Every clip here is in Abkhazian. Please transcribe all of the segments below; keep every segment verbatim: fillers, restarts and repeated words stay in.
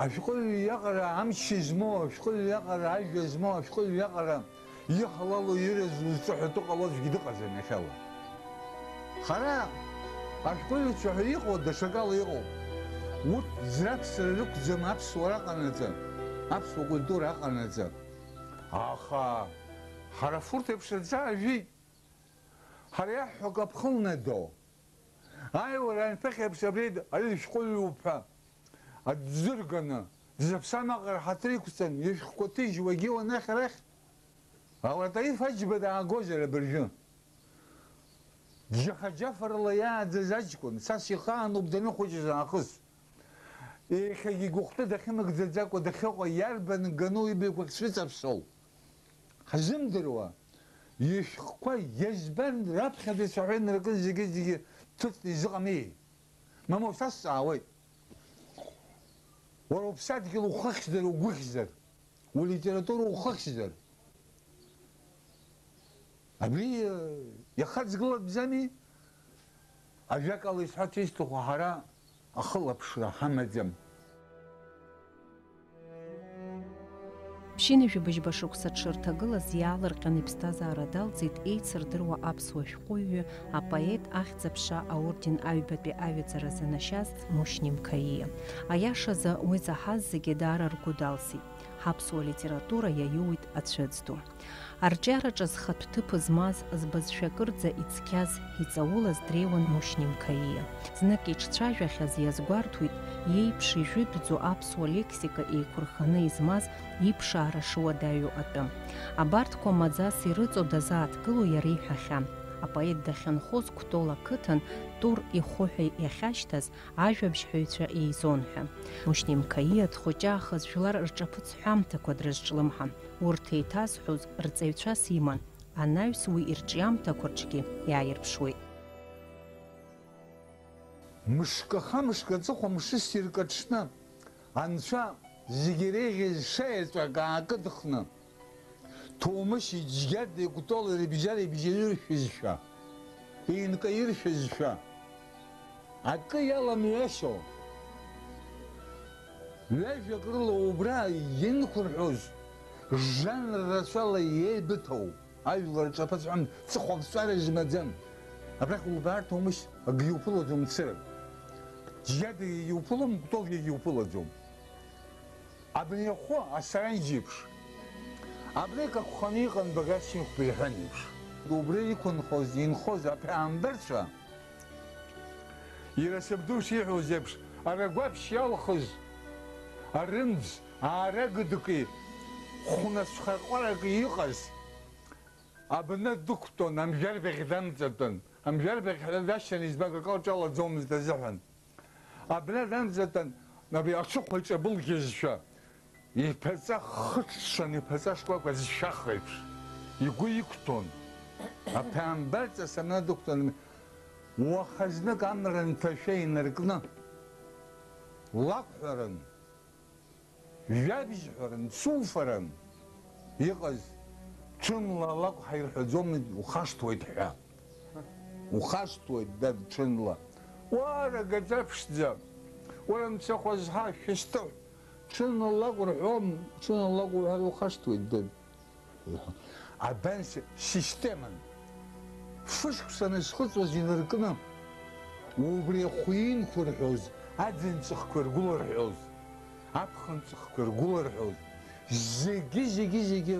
Ашәҟәыҩҩы иаҟара амч змоу, ашәҟәыҩҩы иаҟара ажәа змоу, ашәҟәыҩҩы иаҟара иҳалалу, ирызу зҿыҳәатәу ҟало аӡәгьы дыҟаӡам иахьала. Ҳара ашәҟәыҩҩцәа ҳәа иҟоу даҽакала иҟоуп. Урҭ ӡра-ԥсра рықәӡам аԥсуара аҟанаҵы, аԥсуа культура аҟанаҵы. Аха ҳара фурҭ еиԥш рҵаа жәит. Ҳара иаҳҳәо акы аԥхылнадоу. Аиуара анҭыхьеиԥш абри ари шәҟәыҩҩуп ҳәа аӡәӡәырганы, дзаԥсам аҟара ҳаҭыр иқәҵан, ишәҟәқәа ҭыжьуагьы уанахь-арахь. Ауа Таиф Аџьба даагозар абыржәы? Џьаха-џьафарала иааӡаз аҷкәын, цас ихаануп даныхәыҷыз аахыс. Иахьагьы игәыхәтәы дахьымыгӡаӡакәа дахьыҟоу, иарбан гану ибаҩқәа ахьцәыҵаԥсоу? Ҳзымдыруа, ишәҟәқәа иазбан раԥхьаӡа ицәаҳәа инаркын зегьы-зегьы ҭыҵны изыҟами? Мамоу, са сҵаауеит. Уара уԥсадгьыл ухыхьзар, угәыхьзар, улитература ухыхьзар, абри, э, иахаҵгылатәӡами? Ажәакала исҳәарц исҭаху, ҳара ахылаԥшра ҳамаӡам. Ԥшьынҩажәи быжьба шықәса дшырҭагылаз иаалырҟьаны иԥсҭазаара далҵит еицырдыруа аԥсуа шәҟәыҩҩы, апоет, ахьӡ-аԥша аорден аҩбатәи аҩаӡара занашьаз Мушьни Мқаииа. Аиашазы, уи заҳаз зегьы даара ргәы далсит. Ҳаԥсуа литература иаиуит ацәыӡ ду. Арҿиараҿы зхатә ҭыԥ змаз, збызшәа кырӡа ицқьаз, иҵаулаз дреиуан Мушьни Мқаииа. Знык иҿцәажәахьаз иазгәарҭоит, иеиԥш ижәытәӡоу аԥсуа лексика еиқәырханы измаз иԥшаара шыуадаҩу атәы. Абарҭқәа маӡас ирыҵо дазааҭгыло иара иҳәахьан, апоет дахьынхоз Кәтол ақыҭан Тур ихәы ҳәа иахьашьҭаз ажәабжьҳәаҩцәа еизон ҳәа. Мушьни Мқаииа дхәыҷаахыс жәлар рҿаԥыц ҳәамҭақәа дрызҿлымҳан. Урҭ еиҭазҳәоз рҵаҩцәас иман, анаҩс уи ирҿиамҭақәа рҿгьы иааирԥшуеит. Мышкы-хамышкы аҵыхәа мшыссирк аҽны, анцәа зегьы иреиӷьыз шаеҵәак аакыдхны, Ҭоумышь иџьгьади Кәтол рыбжьара ибжьаиршәызшәа, инкаиршәызшәа, акы иаламҩасуа, ҩажәак рыла убра инқәырҳәоз, жанр рацәала еибыҭоу ажәлар рҿаԥыцәҳәам, ҵыхәаԥҵәара змаӡам. Абрахь улбаар Ҭоумышь, акгьы иуԥылаӡом мцырак. Џьгьадгьы иуԥылом, Кәтолгьы иуԥылаӡом. Абни ахәы асаранџь еиԥш, абра икақәханы иҟан Баграт Шьынқәба иҳәан еиԥш. Убра иқәынхоз, инхоз аԥеамбарцәа, иара сабду шиҳәоз еиԥш, арагәаԥшь иалхыз арымӡ, аарагыдки хәнацәхаҟәараки иҟаз, абна дықәтәон, амжәарбаӷь дамҵатәан. Амжәарбаӷь ҳәа дашьҭан, избан акы лҿалаӡомызт азыҳәан. Абна данӡатәан, абри аҽыхәа иҿабылгьазшәа, иԥаҵа хыҽҽан, иԥаҵа шкәакәа зшәах еиԥш, игәы иқәҭәон. Аԥеамбарҵас амҩа дықәтәан, уаха знык амра нҭашәа инаркны, лакәҳәаран, жәабжьҳәаран, цуфаран иҟаз, ҽынла алакә ҳаирҳәаӡомызт, ухашҭуеит ҳәа. Ухашҭуеит, дад, ҽынла. Уара, гаӡа ԥшӡа! Уара, мцахә азҳа, шәысҭыҳә! Ҽынла лакә рҳәом, ҽынла лакә уҳәар ухашҭуеит, дад. Абан с-, системан. Фышықәса анысхыҵуаз инаркны, убри ахәы инқәырҳәоз, аӡын ҵыхқәа иргәыларҳәоз, аԥхын ҵыхқәа иргәыларҳәоз, зегьы, зегьы, зегьы.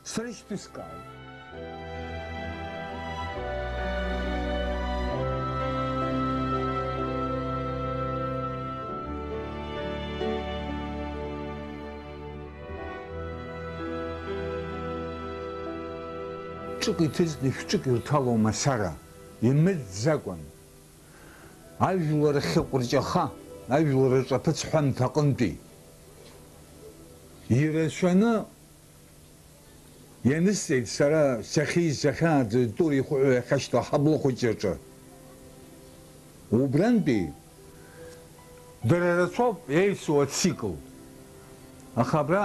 Сара ишьҭыскааит. Ҿык иҭыҵны шәҿык ирҭало мацара, имыӡӡакәан. Ажәлар ахьыҟәырҷаха, ажәлар рҿаԥыц ҳәамҭа аҟынтәи. Ирацәаны Ианысҵеит сара сахьиз сахьааӡаз Тур ихәы ҳәа иахьашьҭоу аҳабла хәыҷ аҿы. Убрантәи дара рацәоуп еицу ацикл. Аха абра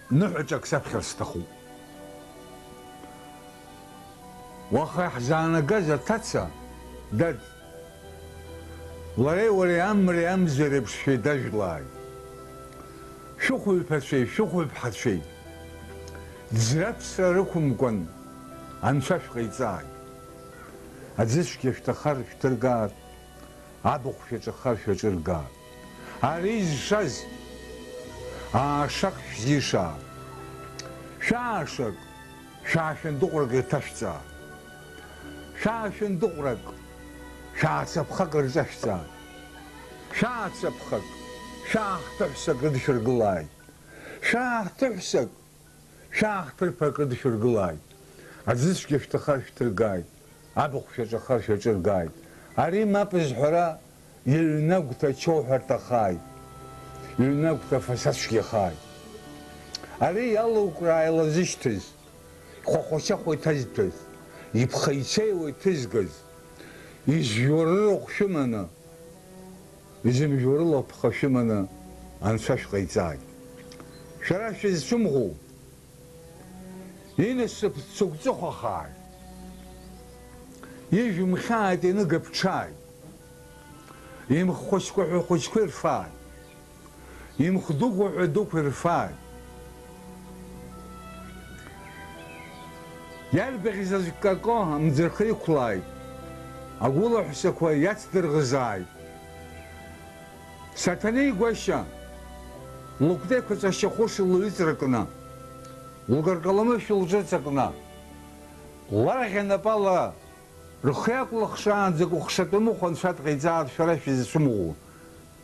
ныҳәаҿак саԥхьар сҭахуп. Уаха иаҳзаанагаз аҭаца, дад, лареи уареи амреи амзеи реиԥш шәеидажәлааит. Шәыхәылԥацәеи шәыхәылԥҳацәеи, ӡра-ԥсра рықәымкәан, анцәа шәҟаиҵааит. Аӡы цәгьа шәҭахар шәҭыргааит, абахә шәаҿахар шәаҿыргааит. Ари зшаз аашак шәзишаа. Шәаашак, шәаашәындыҟәрак ирҭашәҵааит. Шәаашәындыҟәрак, шәаацаԥхак рҿашәҵааит. Шәаацаԥхак, шәаахҭыҳәсак рыдшәыргылааит. Шәаахҭыҳәсак, шәаахҭырԥа акы дшәыргылааит. Аӡыцәгьа шәҭахар шәҭыргааит, абахә шәаҿахар шәаҿыргааит. Ари мап зҳәара иҩнагәҭа ачоуҳәарҭахааит, иҩнагәҭа фасацәгьахааит. Ари иалукраа илазышьҭыз, хәахәачахәа иҭазҭәыз, иԥхеицеиуа иҭызгаз, изжәуа рырахә шәыманы, изымжәуа рылаԥха шәыманы анцәа шәҟаиҵааит. Шәара шәызцәымӷу, инасыԥ цыгәҵыхәахааит, ижәымхьааит, иныга ԥҽааит, имхәыҷқәа ҳәа хәыҷқәа ирфааит. Имхдуқәа ҳәа дықәирфааит. Иарбаӷь зазккако амӡырха иқәлааит, агәылаҳәсақәа иацдырӷызааит. Саҭанеи Гәашьа, лыкәтеиқәа ҵашьахәыш лҩыҵракны, лгыркаламышә лҿыҵакны, ларӷьа напала рхы иакәлыхшаанӡа кәыхшатәы мыхә анцәа дҟаиҵааит шәара шәызцәымӷу.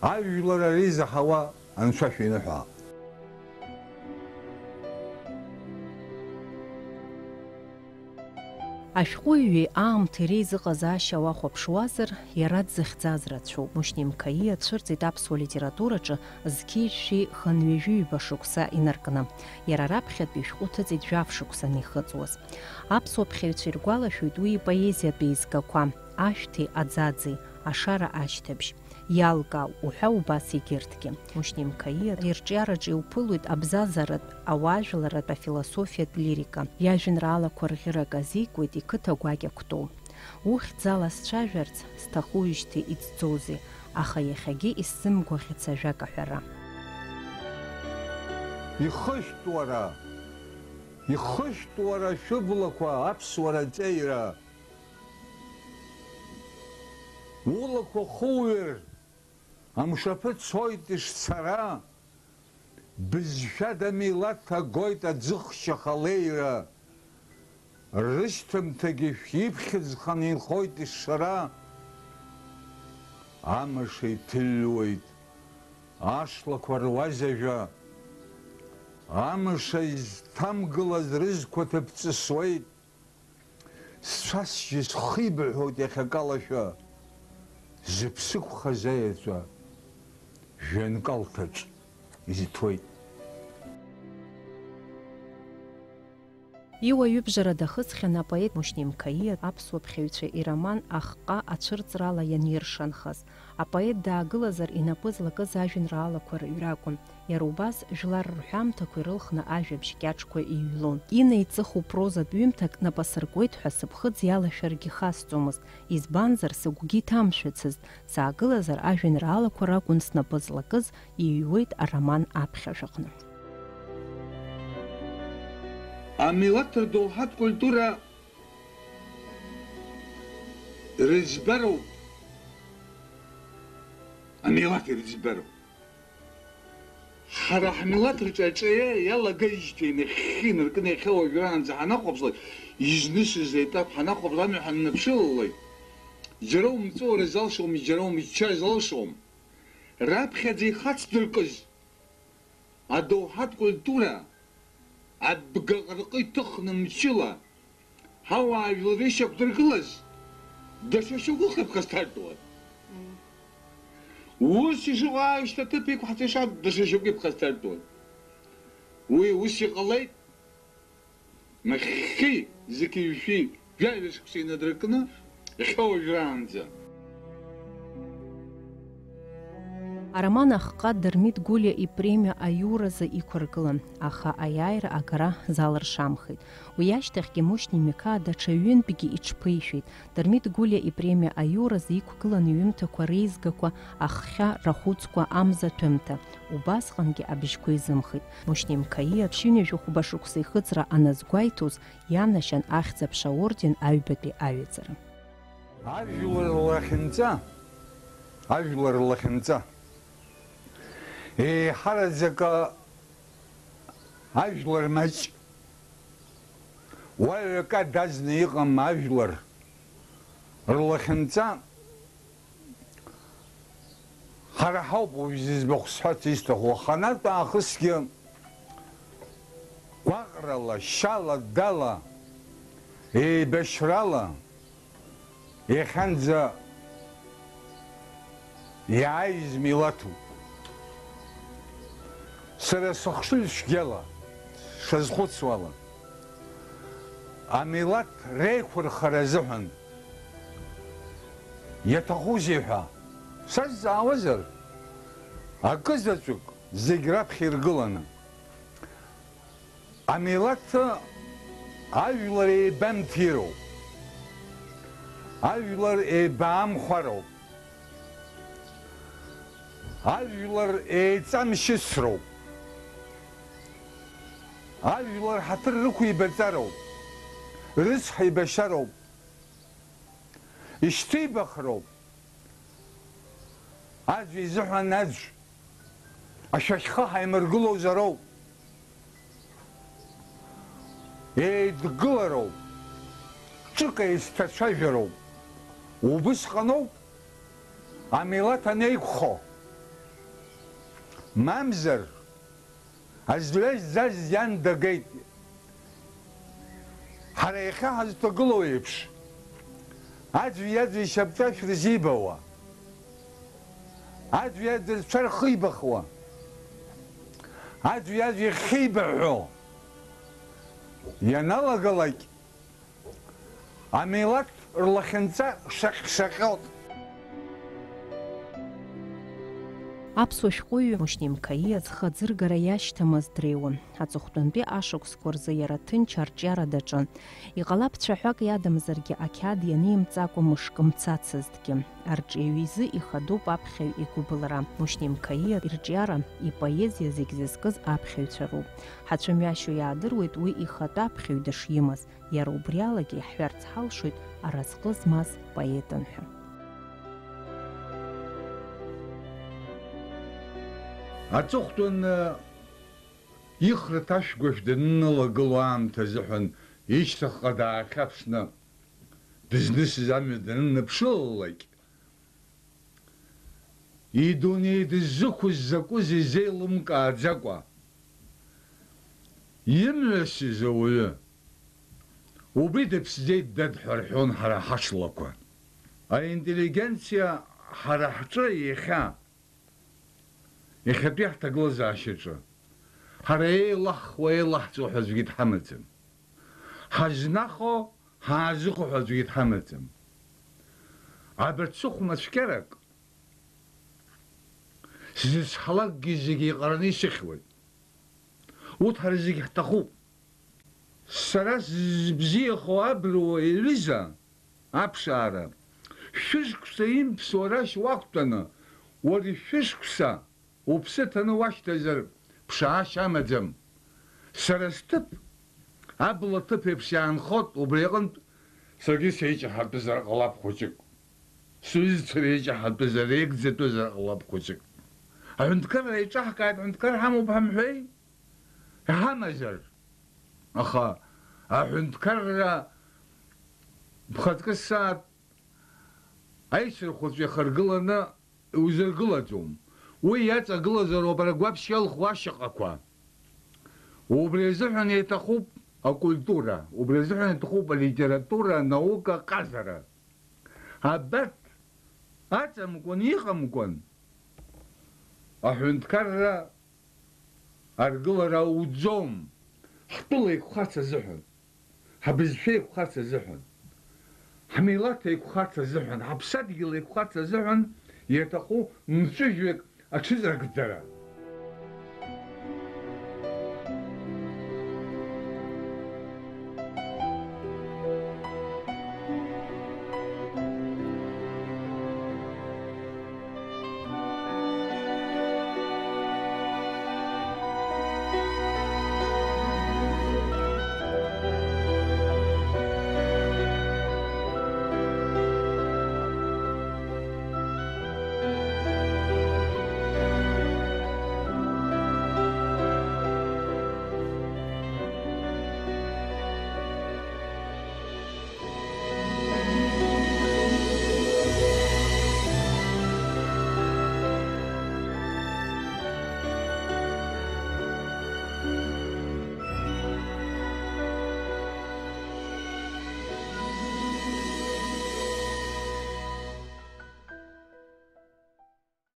Ажәлар ари заҳауа анцәа шәиныҳәа. Ашәҟәыҩҩы аамҭеи реизыҟазаашьа уахәаԥшуазар, иара дзыхьӡаз рацәоуп. Мушьни Мқаииа дцәырҵит аԥсуа литератураҿы зқьи жәшәи хынҩажәи ҩба шықәса инаркны. Иара раԥхьатәи ишәҟәы ҭыҵит жәаф шықәса анихыҵуаз. Аԥсуа ԥхьаҩцәа иргәалашәоит уи ипоезиатә еизгақәа, ашәҭи аӡаӡеи, ашара ашьҭыбжь, иалкаау уҳәа убас егьырҭгьы. Мушьни Мқаииа ирҿиараҿы иуԥылоит абзазаратә, ауаажәларратә, афилософиатә лирика. Иажәеинраалақәа рӷьырак азикуеит иқыҭа гәакьа Кәтол. Ухьӡала сцәажәарц сҭахуижьҭеи иҵӡозеи, аха иахьагьы исзымгәаӷьыц ажәак аҳәара. Ихышәтә уара, ихышәтә уара шәыблақәа аԥсуара аҵеира. Улақәа хууҩыр, амшаԥы цоит ишцара, бызшәада милаҭ агоит аӡыхшьаха леира. Рышьҭымҭагьы шәиԥхьыӡханы инхоит ишшара. Амаша иҭыҩуеит ашлақәа руазажәа. Амаша изҭамгылаз рызқәа ҭыԥҵысуеит. Сцәасжьы схибҳәоит иахьакалашәа, зыԥсы қәхаз аеҵәа жәҩанкалҭаҿ изыҭуеит. Иуаҩыбжара дахысхьан апоет Мушьни Мқаииа аԥсуа ԥхьаҩцәа ироман Ахҟа ацәырҵрала ианиршанхаз. Апоет даагылазар, инапы злакыз ажәеинраалақәа рыҩра акәын. Иара убас, жәлар рҳәамҭақәа ирылхны ажәабжь кьаҿқәа иҩлон. Инеиҵыху прозатә ҩымҭак нап асыркуеит ҳәа сыԥхыӡ иалашәаргьы хасҵомызт, избанзар, сыгәгьы иҭамшәацызт, саагылазар, ажәеинраалақәа ракәын снапы злакыз, иҩуеит ароман аԥхьажәаҟны. Амилаҭ рдоуҳатә культура рыӡбароуп. Амилаҭ ирыӡбароуп. Ҳара ҳмилаҭ рҿы аҿиара иалагеижьҭеи нахьхьи инаркны иахьа уажәраанӡа ҳанахәаԥшлак, изнысыз аетап ҳанахәаԥш, амҩа ҳаннаԥшылалак, џьара умҵәуара залшом, џьара умччар залшом. Раԥхьаӡа ихацдыркыз адоуҳатә культура абгаҟырҟы иҭыхны мчыла ҳауаажәлар ишьақәдыргылаз, даҽа шьоукы иԥхасҭартәуан. Ус ишыҟоу аашьҭа аҭыԥ иқәҳҵеишат даҽа шьоукы иԥхасҭартәуан. Уи ус иҟалеит, нахьхьи зқьи жәшәи жәаҩа шықәса инадыркны, иахьа уажәраанӡа. Ароман ахҟа Дырмит Гәлиа ипремиа аиуразы иқәыргылан, аха аиааира агара залыршамхеит. Уи ашьҭахьгьы Мушьни Миқаа даҽа ҩынтәгьы иҽԥишәеит. Дырмит Гәлиа ипремиа аиуразы иқәгылан иҩымҭақәа реизгақәа, Аххьа рахәыцқәа, Амза ҭәымҭа. Убасҟангьы абжьқәа изымхеит. Мушьни Мқаиа ԥшьынҩажәи хәба шықәса ихыҵра аназгәеиҭоз, ианашьан Ахьӡ-аԥша орден аҩбатәи аҩаӡара. Ажәлар рлахьынҵа, ажәлар рлахьынҵа. Еиҳараӡак ажәлар маҷ. Уаҩ акы дазны иҟам ажәлар рлахьынҵа. Ҳара ҳауп уажә зыӡбахә сҳәарц исҭаху, аханатә аахысгьы гәаҟрала, шьала, дала, еибашьрала иахьанӡа иааиз милаҭуп. Сара сыхшыҩ цәгьала сазхәыцуала, амилаҭ реиқәырхара азыҳәан иаҭахузеи ҳәа сазҵаауазар, акызаҵәык зегь раԥхьа иргыланы, амилаҭ ажәлар еибамҭироуп, ажәлар еибаамхәароуп, ажәлар еиҵамшьыцроуп, ажәлар ҳаҭыр рықәибаҵароуп, рыцҳа еибашьароуп, ишьҭеибахроуп. Аӡәы изыҳәан аӡә ашәахьхы ҳаимыргылозароуп. Еидгылароуп. Ҿык еицҭацәажәароуп. Убысҟаноуп амилаҭ анеиқәхо. Мамзар, Азлаз заз иан дагеит. Ҳара иахьа ҳазҭагылоу еиԥш, аӡәи-аӡәи ишьапҵашәа рзибауа, аӡәи-аӡәи рцәа рхибахуа, аӡәи-аӡәи рхибаҳәо ианалагалак, Амилаҭ рлахьынҵа шаҟь-шаҟьоуп. Аԥсуа шәҟәыҩҩы Мушьни Мқаиа зхы аӡыргара иашьҭамыз дреиуан. Аҵыхәтәантәи ашықәсқәа рзы иара ҭынч арҿиара даҿын. Иҟалап цәаҳәак иадамзаргьы, ақьаад ианимҵакәа мышкы мцацызҭгьы. Арҿиаҩ изы ихадоуп аԥхьаҩ игәыбылра. Мушьни Мқаиа ирҿиара, ипоезиа зегь зызкыз аԥхьаҩцәа роуп. Ҳацәымҩашьо иаадыруеит уи ихатәы аԥхьаҩ дышимаз. Иара убри алагьы иаҳҳәарц ҳалшоит аразҟы змаз поетын ҳәа. Аҵыхәтәан, ихра ҭашәгәашә даныналагыло аамҭа азыҳәан ишьҭахьҟа даахьаԥшны дызнысыз амҩа данынаԥшылалак, идунеи дыззықәыз закәыз изеилымкааӡакәа, имҩасыз ауаҩы, убри дыԥсӡеит, дад, ҳәа рҳәон ҳара ҳашлақәа. Аинтеллигенциа ҳара ҳҿы иахьа, иахьатәи ҳҭагылазаашьаҿы, ҳара еилаҳхуа, еилаҳҵо ҳәа аӡәгьы дҳамаӡам. Ҳазнахо, ҳаазыҟоу ҳәа аӡәгьы дҳамаӡам. Абарҭ сыхәмацәгьарак сзыцҳалакгьы зегьы еиҟараны исыхьуеит. Урҭ ҳара зегьы ҳҭахуп. Сара сзыбзиахо абруа иҩыза, аԥшаара, шәышықәса имԥсуа рашь уақәтәаны, уара шәышықәса уԥсы ҭаны уашьҭазар, ԥшаашьа амаӡам. Сара сҭыԥ абла ҭыԥ еиԥш иаанхоит, убри аҟынтә саргьы сеиҷаҳатәызар ҟалап хәыҷык. Сҩызцәа реиҷаҳатәызар, реигӡатәызар ҟалап хәыҷык. Аҳәынҭқарра еиҿаҳкааит, аҳәынҭқар ҳамоуп ҳамҳәеи? Иҳамазар? Аха аҳәынҭқарра бхаҵкы сааҭ аишьархәаҿы иахаргыланы иузыргылаӡом. Уи иаҵагылазароуп ара гәаԥшь иалху ашьаҟақәа. Убри азыҳәан иаҭахуп акультура, убри азыҳәан иаҭахуп алитература, анаука, аҟазара. Абарҭ аҵамкәан, иҟамкәан, аҳәынҭқарра аргылара ауӡом. Ҳтәыла еиқәхарц азыҳәан, ҳабызшәа еиқәхарц азыҳәан, ҳмилаҭ еиқәхарц азыҳәан, ҳаԥсадгьыл еиқәхарц азыҳәан иаҭаху мҵәыжәҩак Аҽыҵаркӡара.